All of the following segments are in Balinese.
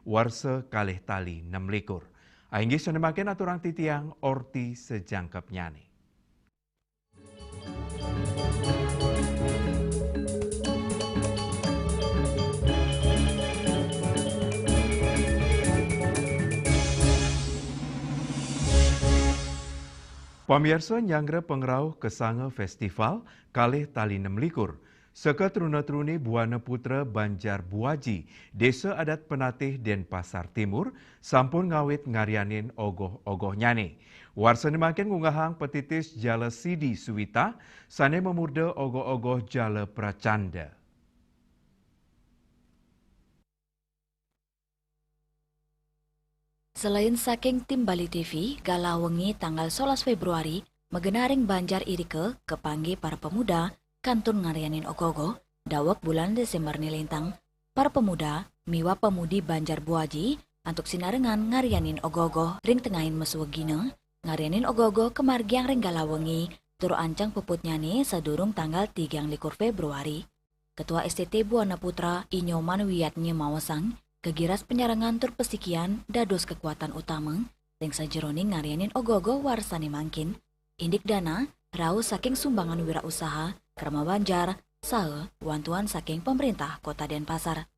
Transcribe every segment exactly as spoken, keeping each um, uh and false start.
warsa kalih tali nem likur. Inggih sane mangkin aturang titiang orti sejangkepnyane. Pamiarsa, nyanggra pangrauh kasanga festival kalih tali nem likur, saka truna-truni Buana Putra Banjar Buaji, Desa Adat Penatih, Denpasar Timur, sampun ngawit ngaryanin ogoh-ogohnyane. Warsane mangkin ngunggahang petitis Jala Sidi Suwita sane mamurda ogoh-ogoh Jala Pracanda. Selain saking tim Bali T V, galah wengi tanggal solas Februari, magenah ring Banjar irika, kapanggih para pemuda kantun ngaryanin ogoh-ogoh, daweg bulan Desember nilintang, para pemuda miwah pemudi Banjar Buaji antuk sinarengan ngaryanin ogoh-ogoh ring tengahin masuegina, ngaryanin ogoh-ogoh kamargiang ring galah wengi, tur ancang puputnyane sadurung tanggal tigang likur Februari. Ketua S T T Buana Putra, I Nyoman Wiyatnya maosang, gegiras panyarengan tur pasikian dados kekuatan utama ring sajeroning ngaryanin ogoh-ogoh warsane mangkin. Indik dana, rauh saking sumbangan wirausaha, krama banjar, saha wantuan saking pemerintah Kota Denpasar.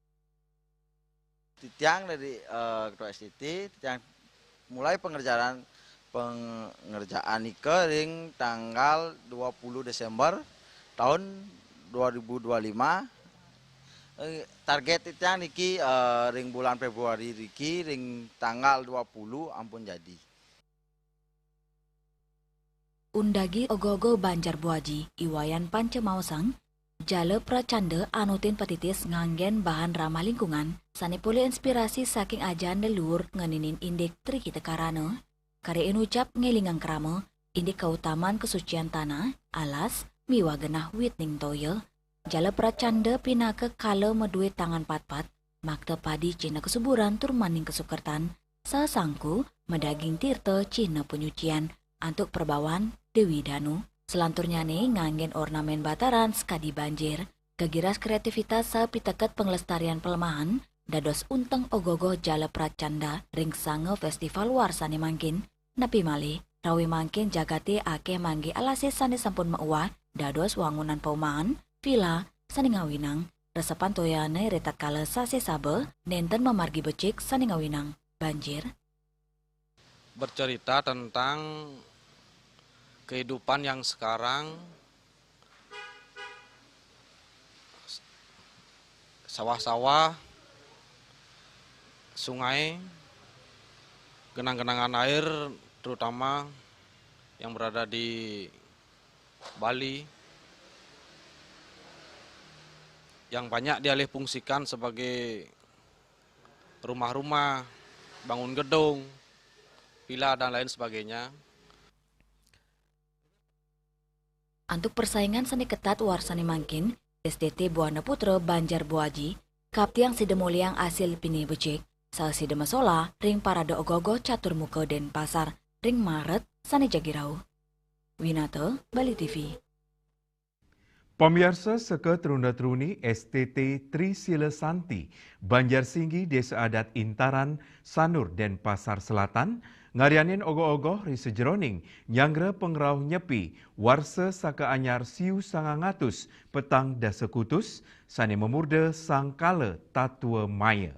Titiang dari, eh, Ketua S T T, titiang mulai pengerjaan, pengerjaan nika ring tanggal dua puluh Desember tahun dua ribu dua lima. Eh, target titiang niki, eh, ring bulan Februari niki, ring tanggal dua puluh ampun jadi. Undagi ogoh-ogoh Banjar Buaji, I Wayan Panca maosang, Jala Pracanda anutin patitis nganggen bahan ramah lingkungan, sane polih inspirasi saking ajan leluhur ngeninin indik Tri Hita Karana, karya inucap ngelingang krama, indik kautaman kasucian tanah, alas, miwah genah witning toya. Jala Pracanda pinaka kala madue tangan patpat, makta padi cihna kasuburan tur maning kasukertan, saha sangku madaging tirta cihna panyucian antuk perbawan Dewi Danu. Selanturnyane nganggen ornamen bataran sakadi banjir, gegiras kreativitas saha piteket panglestarian palemahan, dados unteng ogoh-ogoh Jala Pracanda ring sanga festival warsane mangkin. Napi malih, rawe mangkin jagate akeh manggi alase sane sampun mauwah dados wangunan paumahan, vila sane ngawinang, resepan toyane ritatkala sasih saba nenten mamargi becik sane ngawinang banjir. Bercerita tentang kehidupan yang sekarang, sawah-sawah, sungai, genang-genangan air, terutama yang berada di Bali, yang banyak dialihfungsikan sebagai rumah-rumah, bangun gedung, vila, dan lain sebagainya. Antuk persaingan sane ketat warsane mangkin, S T T Buana Putra Banjar Buaji, kaptiang sida molihang asil pinih becik, saha sida masolah ring parade ogoh-ogoh catur muka Denpasar ring Maret sane jagi rauh. Winata, Bali T V. Pamiarsa, saka truna-truni S T T Trisila Santi, Banjar Singgi, Desa Adat Intaran, Sanur, Denpasar Selatan, ngaryanin ogoh-ogoh ri sajeroning nyanggra pangrauh Nyepi warsa saka anyar siu sangang atus petang dasa kutus, sane mamurda Sangkala Tatwa Maya.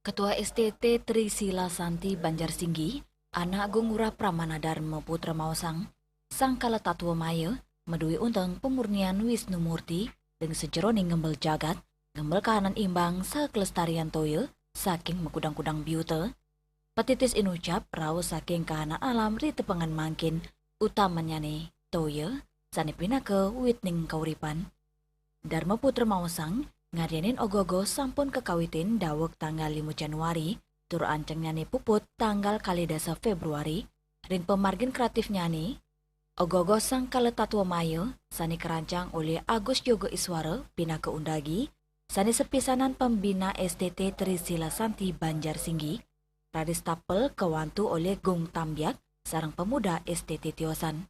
Ketua S T T Trisila Santi Banjar Singgi, Anak Agung Ngurah Pramana Dharma Putra maosang, Sangkala Tatwa Maya madue unteng pamurnian Wisnu Murti ring sajeroning ngembel jagat, ngembel kahanan imbang saha kelestarian toya saking makudang-kudang biuta. Patitis inucap rauh saking kahanan alam ri tepengan mangkin, utamannyane toya, sane pinaka witning kauripan. Dharma Putra maosang, ngaryanin ogoh-ogoh sampun kakawitin daweg tanggal lima Januari, tur ancengnyane puput tanggal kalih dasa Februari. Ring pamargin kreatifnyane, ogoh-ogoh Sangkala Tatwa Maya, sane karancang olih Agus Yoga Iswara pinaka undagi, sane sapisanan pembina S T T Trisila Santi Banjar Singgi, raris tapel kawantu olih Gung Tambiak sareng pemuda S T T tiosan.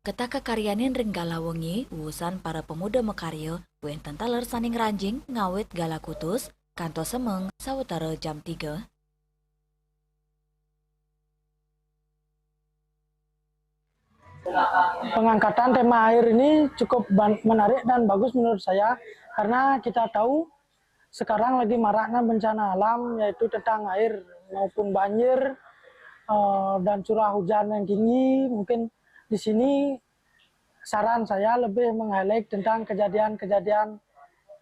Ketah kakaryanin ring gala wengi, wusan para pemuda makarya, wénten taler sané ngranjing ngawit gala kutus, kantos semeng sawetara jam tiga. Pengangkatan tema air ini cukup ban-, menarik dan bagus menurut saya, karena kita tahu sekarang lagi maraknya bencana alam, yaitu tentang air maupun banjir, eh, dan curah hujan yang tinggi. Mungkin di sini saran saya lebih meng-highlight tentang kejadian-kejadian,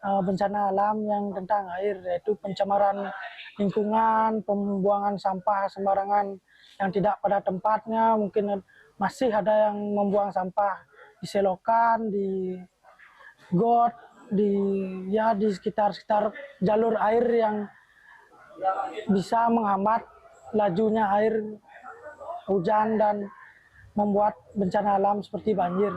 eh, bencana alam yang tentang air, yaitu pencemaran lingkungan, pembuangan sampah sembarangan yang tidak pada tempatnya, mungkin masih ada yang membuang sampah di selokan, di got, di, ya, di sekitar-sekitar jalur air yang bisa menghambat lajunya air hujan dan membuat bencana alam seperti banjir.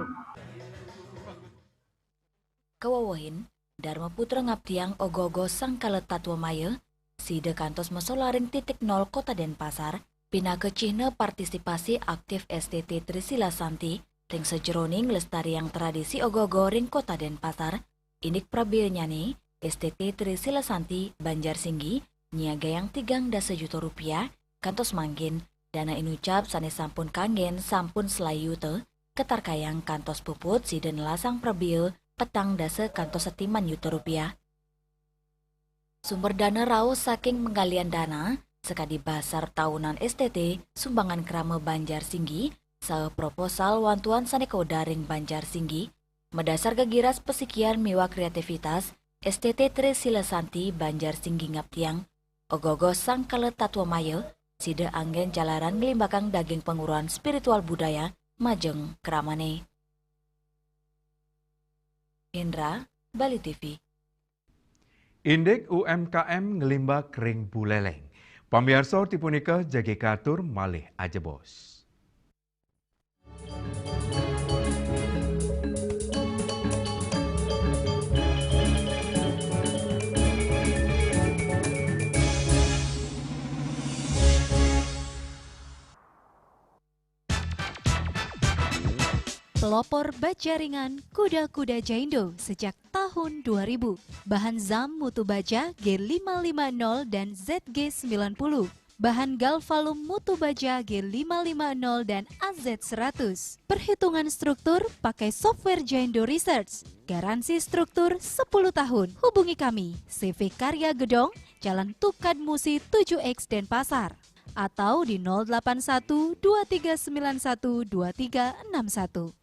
Kawewehin, Dharma Putra ngaptiang ogoh-ogoh Sangkala Tatwa Maya, sida kantos masolaring titik nol Kota Denpasar, pinaka cihna partisipasi aktif S T T Trisila Santi ring sajeroning nglestariang tradisi ogoh-ogoh ring Kota Denpasar. Indik prabeanyané, S T T Trisila Santi Banjar Singgi nyiagayang tigang dasa juta rupiah, kantos mangkin dana inucap sané sampun kanggén sampun selaé yuta, katarkayang kantos puput sida nelasang prabéa petang dasa kantos setiman yuta rupiah. Sumber dana rauh saking penggalian dana, sakadi basar taunan S T T, sumbangan krama Banjar Singgi, saha proposal wantuan sané kaudar ring Banjar Singgi, madasar gegiras pasikian miwah kreativitas, S T T Trisila Santi Banjar Singgi ngaptiang, ogoh-ogoh Sangkala Tatwa Maya, sida anggén jalaran nglimbakang daging panguruhan spiritual budaya majeng kramané. Hendra, Bali T V. Indik U M K M nglimbak ring Buleleng. Pamiarsa, tipunika jagi katur malih ajebos. Pelopor baja ringan Kuda Kuda Jaindo sejak tahun dua ribu. Bahan zam mutu baja G lima lima nol dan Z G sembilan puluh. Bahan Galvalum mutu baja G lima lima nol dan A Z seratus. Perhitungan struktur pakai software Jaindo Research. Garansi struktur sepuluh tahun. Hubungi kami, C V Karya Gedong, Jalan Tukad Musi tujuh X Denpasar. Atau di nol delapan satu dua tiga sembilan satu dua tiga enam satu.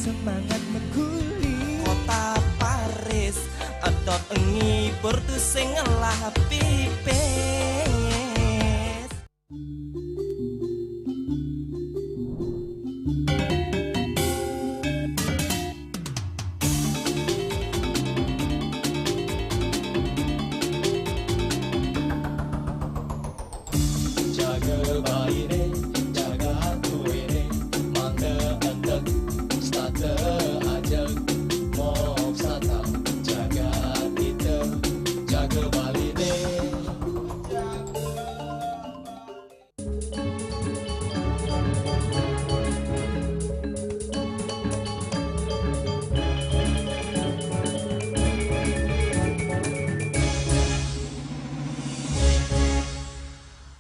Semangat mengkuli kota Paris, otot ngibur tusing ngelah pipis. Jaga baine, jaga tuene, mangda entek, stata ajeg, moksata, jaga kita, jaga baline.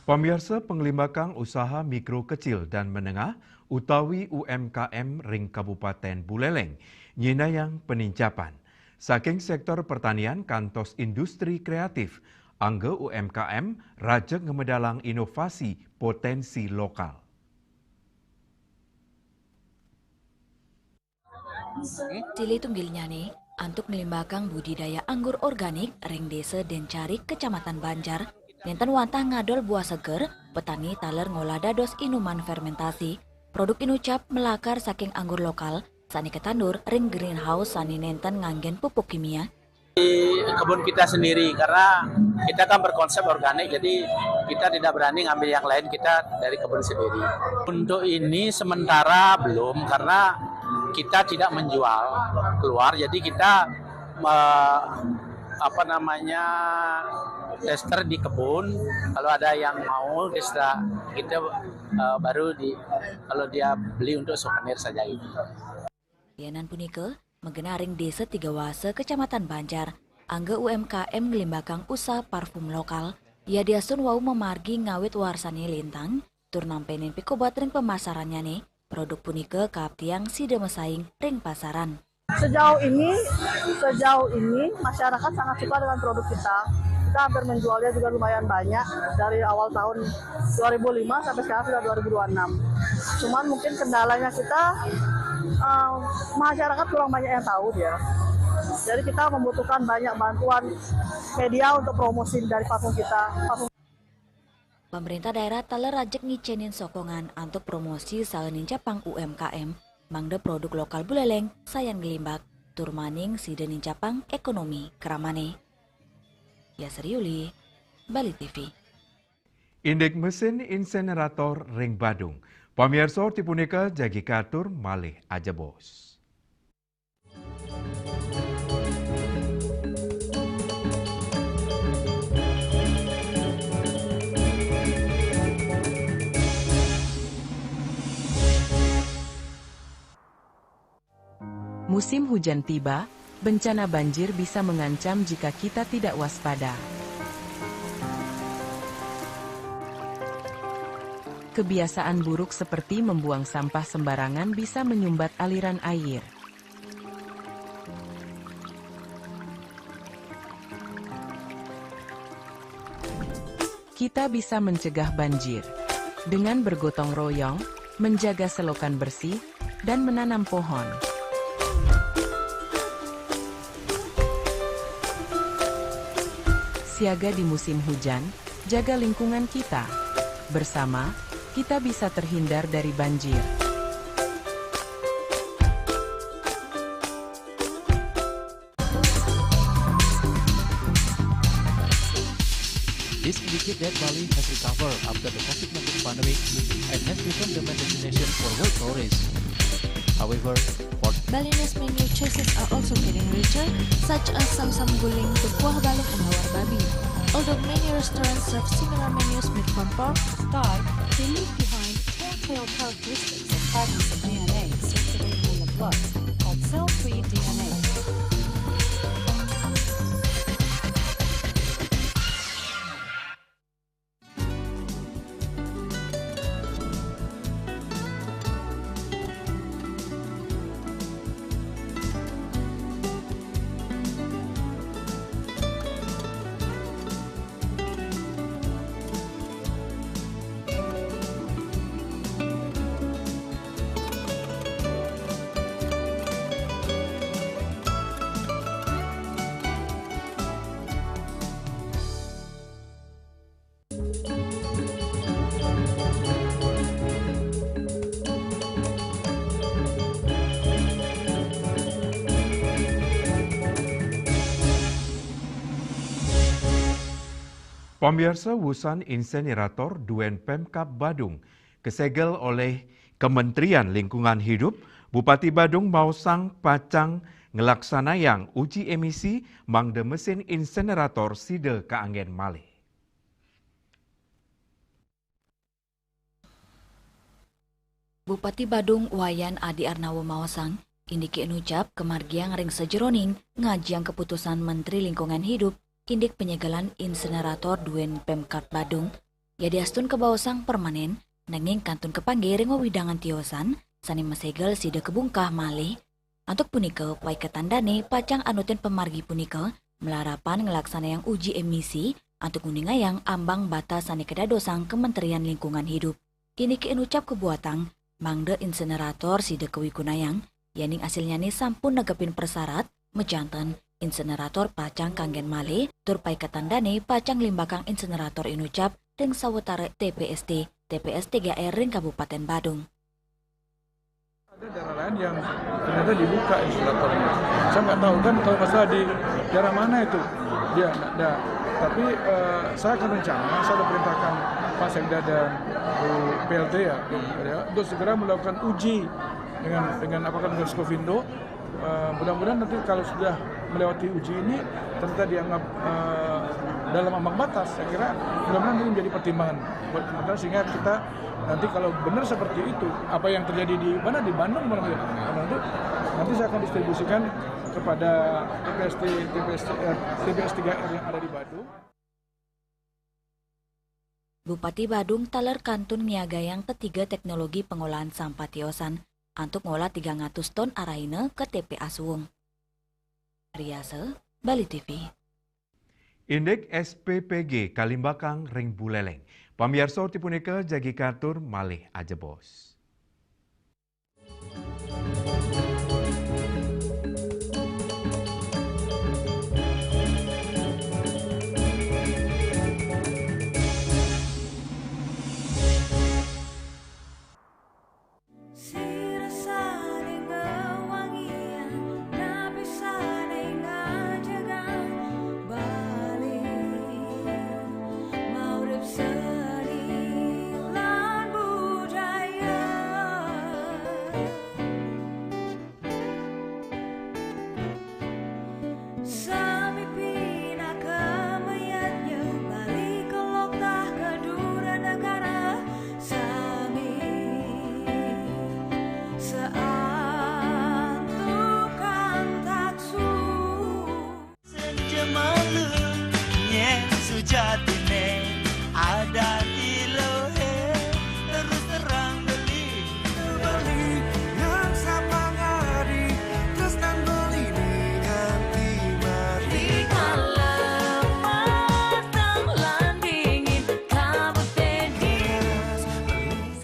Pamiarsa, panglimbakang usaha mikro kecil dan menengah utawi U M K M ring Kabupaten Buleleng nyinayang panincapan. Saking sektor pertanian kantos industri kreatif, angga U M K M raja ngamedalang inovasi potensi lokal. Silih tunggilnyané, antuk nglimbakang budidaya anggur organik ring Désa Dencarik, Kecamatan Banjar, nénten wantah ngadol buah seger, petani taler ngolah dados inuman fermentasi. Produk inucap malakar saking anggur lokal, sané katandur ring greenhouse sané nénten nganggén pupuk kimia. Di kebun kita sendiri, karena kita kan berkonsep organik, jadi kita tidak berani ngambil yang lain, kita dari kebun sendiri. Untuk ini sementara belum, karena kita tidak menjual keluar, jadi kita eh, apa namanya, tester di kebun. Kalau ada yang mau, kita kita eh, baru di kalau dia beli untuk souvenir saja gitu. Lianan punika, magena ring Desa Tiga Wasa, Kecamatan Banjar, angga U M K M nglimbakang usaha parfum lokal. Yadiastun wau mamargi ngawit warsané lintang, tur nampénin pikobat ring pemasaranyané, produk punika kaaptiang sida masaing ring pasaran. Sejauh ini, sejauh ini masyarakat sangat suka dengan produk kita. Kita hampir menjualnya juga lumayan banyak dari awal tahun dua ribu lima sampai sekarang sudah dua ribu dua puluh enam. Cuman mungkin kendalanya kita, eh, masyarakat kurang banyak yang tahu dia. Jadi kita membutuhkan banyak bantuan media untuk promosi dari parfum kita. Parfum Pemerintah daerah taler rajeg ngicénin sokongan antuk promosi saha nincapang U M K M, mangda produk lokal Buleleng sayan nglimbak, tur maning sida nincapang ékonomi kramané. Yasri Yuli, Bali T V. Indik mesin insinerator ring Badung. Pamiarsa, orti punika jagi katur malih ajebos. Musim hujan tiba, bencana banjir bisa mengancam jika kita tidak waspada. Kebiasaan buruk seperti membuang sampah sembarangan bisa menyumbat aliran air. Kita bisa mencegah banjir dengan bergotong royong, menjaga selokan bersih, dan menanam pohon. Siaga di musim hujan, jaga lingkungan kita. Bersama, kita bisa terhindar dari banjir. This indicates that Bali has recovered after the COVID nineteen pandemic and has become the main destination for world tourists. However, for Balinese menu choices are also getting richer, such as samsam guling, kuah balung, and lawar babi. Although many restaurants serve similar menus made from pork, style, they leave behind telltale characteristics of Chinese D N A circulating in the blood, called cell-free D N A. Pamiarsa, wusan insinerator duén Pemkab Badung kasegel olih Kementerian Lingkungan Hidup, Bupati Badung maosang pacang nglaksanayang uji emisi mangda mesin insinerator sida kaanggén malih. Bupati Badung Wayan Adi Arnawa maosang, indiké inucap kamargiang ring sajeroning ngajiang kaputusan Menteri Lingkungan Hidup indik panyegelan insinerator duén Pemkab Badung. Yadiastun kabaosang permanén, nanging kantun kapanggih ring wewidangan tiosan sané masegel sida kabungkah malih. Antuk punika, paiketan dané pacang anutin pamargi punika malarapan nglaksanayang uji emisi antuk nguningayang ambang batas sané kadadosang Kementerian Lingkungan Hidup. Indiké inucap kabuatang mangda insinerator sida kawigunayang, yéning asilnyané sampun negepin prasyarat, majanten insinerator pacang kanggén malih, tur paiketan dané pacang nglimbakang insinerator inucap ring sawatara T P S T, T P S tiga R ring Kabupatén Badung. Ada daerah Kan yang ternyata dibuka insulatornya. Saya nggak tahu kan kalau masalah di daerah mana itu. Ya, nggak ada. Tapi eh, saya akan rencana, saya sudah perintahkan Pak Sekda dan Bu P L T ya, ya, untuk segera melakukan uji dengan dengan apa kan dengan Skovindo. Eh, mudah-mudahan nanti kalau sudah melewati uji ini ternyata dianggap eh, dalam ambang batas, saya kira mudah-mudahan ini menjadi pertimbangan buat pemerintah sehingga kita nanti kalau benar seperti itu, apa yang terjadi di mana, di Bandung malam itu, nanti saya akan distribusikan kepada T P S T, T P S T, eh, T P S tiga R yang ada di Badung. Bupati Badung taler kantun ngiagayang ketiga teknologi pengolahan sampah tiosan antuk ngolah tiga ratus ton araina ke T P A Suwung. Riasa, Bali T V. Indik S P P G kalimbakang ring Buleleng. Pamiarsa, uti punika jagi katur malih ajebos.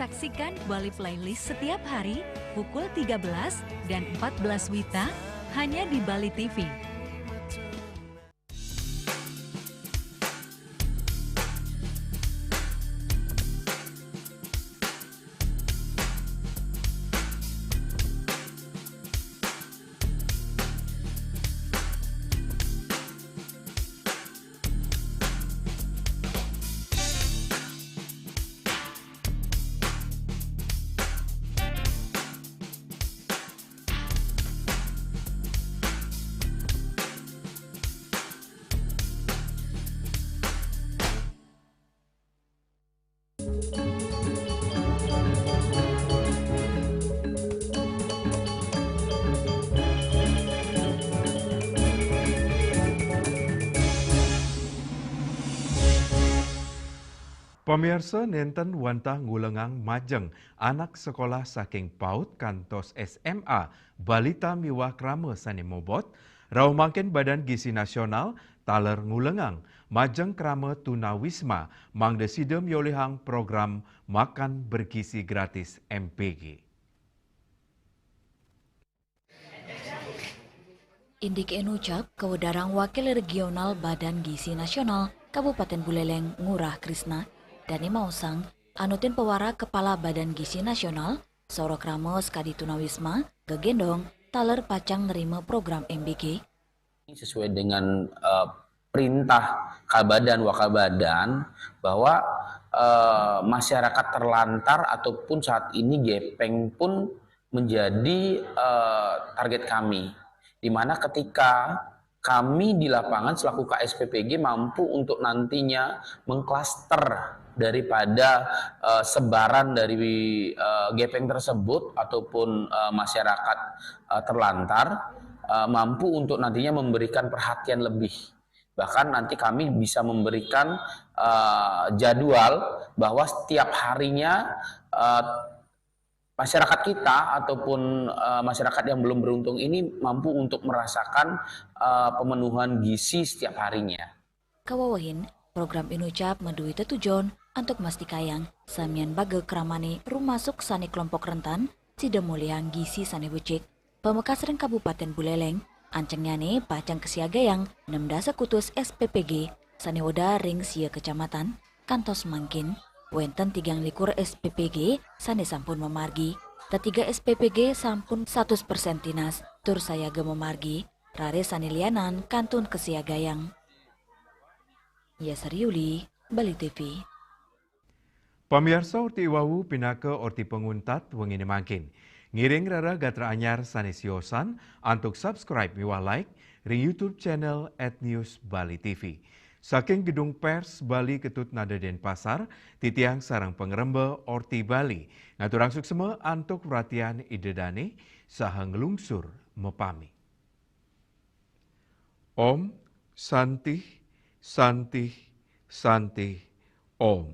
Saksikan Bali Playlist setiap hari pukul tiga belas dan empat belas WITA hanya di Bali T V. Pamiarsa, nenten wantah ngulengang majeng anak sekolah saking paut kantos S M A, balita miwah krama sane mobot, rauh mangkin Badan Gizi Nasional taler ngulengang majeng krama tunawisma mangda sida miolihang program makan bergizi gratis M B G. Indike inucap kawedarang Wakil Regional Badan Gizi Nasional Kabupaten Buleleng Ngurah Krisna, dane maosang anutin pawarak Kepala Badan Gizi Nasional, saura krama sakadi tunawisma, gegendong, taler pacang nrima program M B G. Sesuai dengan uh, perintah Kabadan Wakabadan bahwa uh, masyarakat terlantar ataupun saat ini gepeng pun menjadi uh, target kami. Di mana ketika kami di lapangan selaku K S P P G mampu untuk nantinya mengklaster daripada uh, sebaran dari uh, gepeng tersebut ataupun uh, masyarakat uh, terlantar uh, mampu untuk nantinya memberikan perhatian lebih. Bahkan nanti kami bisa memberikan uh, jadwal bahwa setiap harinya uh, masyarakat kita ataupun uh, masyarakat yang belum beruntung ini mampu untuk merasakan uh, pemenuhan gizi setiap harinya. Kawawahin, program Inucap madui tetujon antuk mastikayang samian baga kramane rumasuk sane kelompok rentan, sida molihang gizi sane becik. Pamekas ring Kabupaten Buleleng, ancengnyane pacang kasiagayang nem dasa kutus S P P G sane wedar ring sia kecamatan, kantos mangkin wenten tigang likur S P P G sane sampun mamargi. Tetiga S P P G sampun satus persen tinas, tur sayaga mamargi, raris sane lianan kantun kasiagayang. Yasariuli, Bali T V. Pamiarsa, orti iwau pinaka orti panguntat wengine mangkin. Ngiring rarah gatra anyar sane siosan antuk subscribe miwah like ring YouTube channel at News Bali T V. Saking Gedung Pers Bali Ketut Nada Denpasar, titiang sareng pangremba Orti Bali ngaturang suksma antuk wratian Ida Dane saha nglungsur mapamit. Om Santih, Santih, Santih, Om.